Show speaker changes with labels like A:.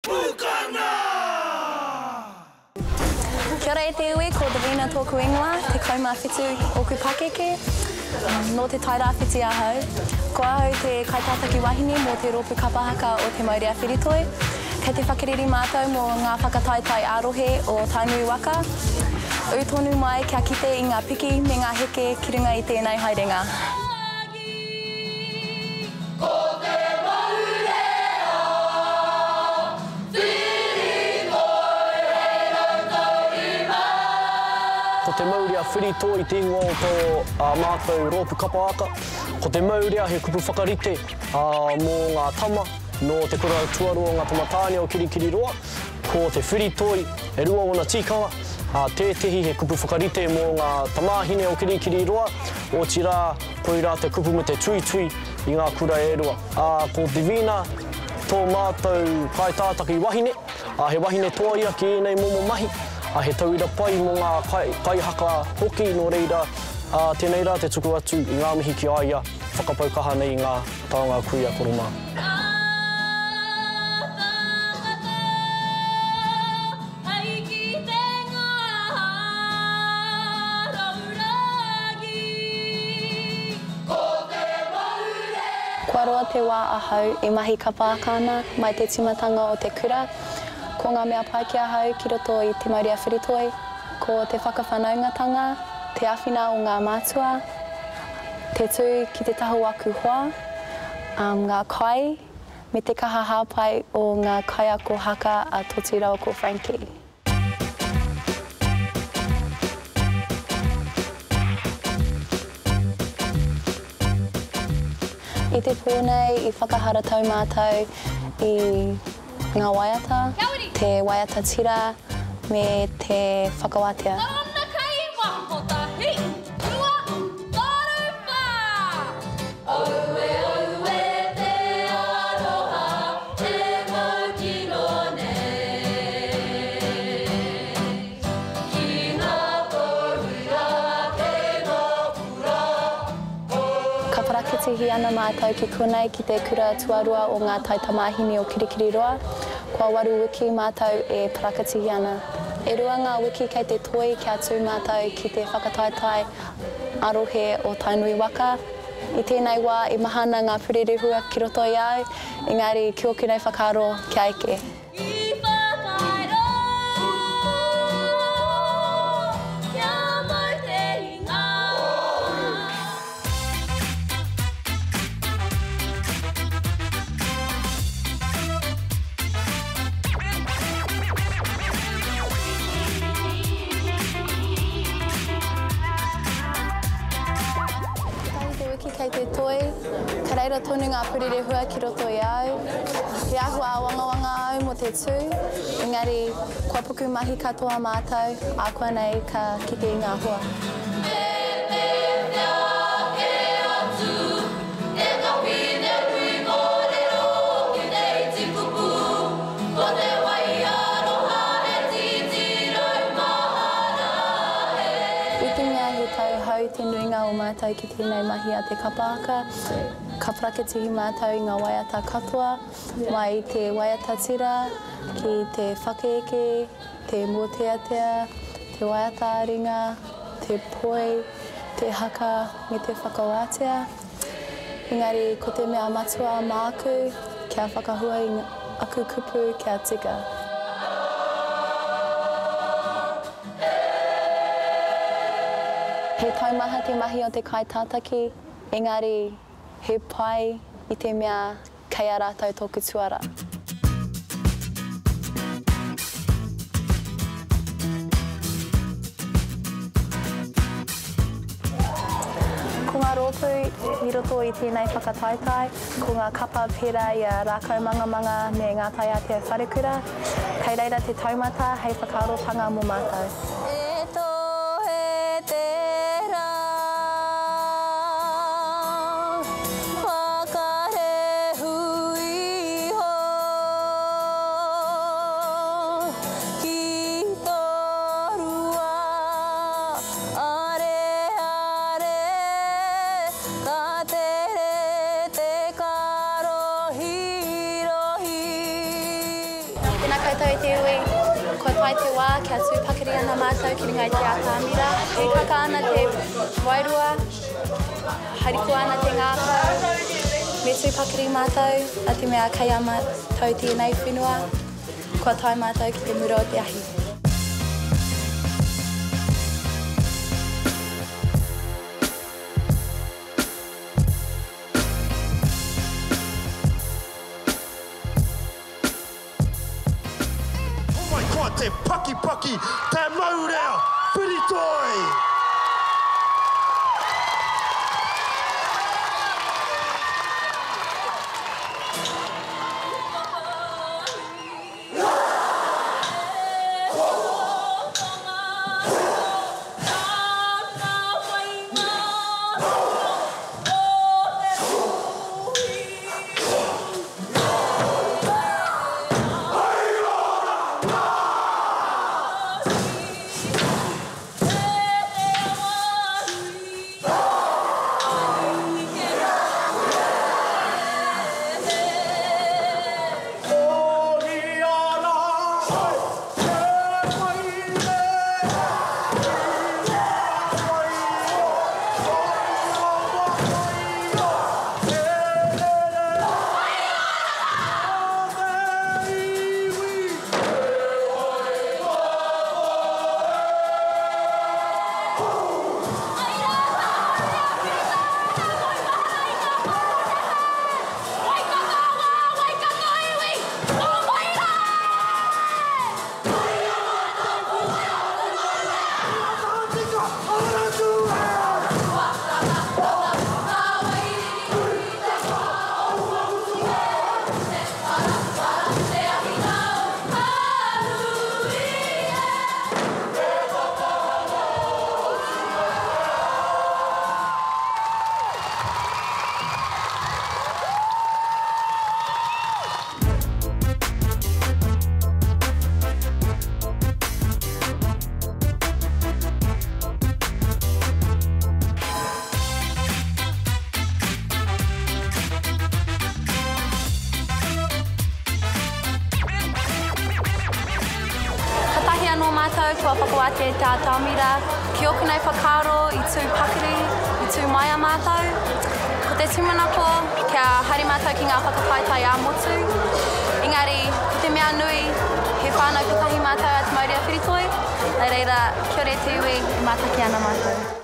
A: Pukana!
B: Kia ora e te iwi, ko Davina tōku ingoa, 17 ōku pakeke, nō Te Tairāwhiti ahau. Ko ahau te kaitātaki wahine mō te rōpū kapa haka o Te Maurea Whiritoi. Kei te whakareri mātou mō ngā whakataetae ā-rohe o Tainui waka. Ū tonu mai kia kite i ngā piki me ngā heke ki runga i tēnei haerenga.
A: Ko te maurea whiritoi hei rautaurima.
C: Ko te maurea whiritoi te ingoa o tō mātou rōpū kapa haka. Ko te maurea he kupu whakarite mō ngā tama nō te kura tuarua o ngā tama tāne o Kirikiriroa. Ko te whiritoi, e rua ōna tikanga, ā, tētehi he kupu whakarite mō ngā tamāhine o Kirikiriroa, otirā, koirā te kupu me te tuitui i ngā kura e rua. Ā, ko Divina tō mātou kaitātaki wahine, ā, he wahine toa ia ki ēnei momo mahi, ā, he tauira pai mō ngā kai, kaihaka hoki, nō reira, ā, tēnei rā te tuku atu i ngā mihi ki a ia, whakapau kaha nei i ngā taonga kuia koro mā.
B: Kua roa te wā ahau e mahi kapa haka ana mai te tīmatanga o te kura. Ko ngā mea pai ki ahau ki roto i Te Maurea Whiritoi, ko te whakawhanaungatanga, te awhina o ngā mātua, te tū ki te taha o aku hoa, ngā kai, me te kaha hāpai o ngā kaiako haka a Toti rawa ko Frankie. I te pō nei i whakaharatau mātou i ngā waiata, te waiata tira me te whakawātea.
A: Aue aue te aroha e mau kino nei Ki nga tauira kei nga kura o
B: Ka parakitihi ana mātou ki konei ki te kura tuarua o ngā taitamāhine o Kirikiriroa. Kua waru wiki mātou e parakitihi ana. E rua ngā wiki kei te toi kia tū mātou ki te whakataetae ā-rohe o Tainui waka. I tēnei wā e maha ana ngā purerehua ki roto i a au, engari ki ōku nei whakaaro kia eke.
A: I whakairo kia mau te ringa.
B: Kotahi te wiki kei te toi, ka reira tonu ngā purerehua ki roto i a au. He āhua āwangawanga au mō te tū, engari kua puku mahi katoa mātou, ākuanei ka kite i ngā hua.
A: Me pēwhea kē atu e kapi te hui kōrero ki te iti kupu, ko te wai aroha he tītīrau mahara e.
B: I te mea he tau hou te nuinga o mātou ki tēnei mahi a te kapa haka, ka parakitihi mātou i ngā waiata katoa, mai i te waiata tira, ki te whakaeke, te mōteatea, te waiata ā-ringa, te poi, te haka me te whakawātea. Engari ko te mea matua māku kia whakahua i aku kupu kia tika. He taumaha te mahi o te kaitātaki, engari he pai i te mea Kei a rātou tōku tuara. Ko ngā rōpū i roto i tēnei whakataetae, ko ngā kapa pērā i a Rākau Mangamanga me Ngā Taiātea Wharekura, kei reira te taumata hei whakaarotanga mō mātou.
A: E tohe te rā. Whakarehu iho ki tō rua areare, ka tere te karohirohi.
B: koutou e te iwi, kua tae te wā kia tū pakari ana mātou ki runga i te atamira. Hīkaka ana te wairua, harikoa ana te ngākau. Me tū pakari mātou, nā te mea kei a mātou tēnei whenua, kua tae mātou ki te mura o te ahi.
D: Oh my God, te pakipaki, te maurea, whiritoi!
B: Katahi anō mātou kua whakawātea i te atamira. Ki ōku nei whakaaro i tū pakari, i tū maia mātou. Ko te tūmanako kia haere mātou ki ngā whakataetae ā-motu. Engari, ko te mea nui, he whānau kotahi mātou a Te Maurea Whiritoi, nā reira, kia ora e te iwi, e mātaki ana mātou.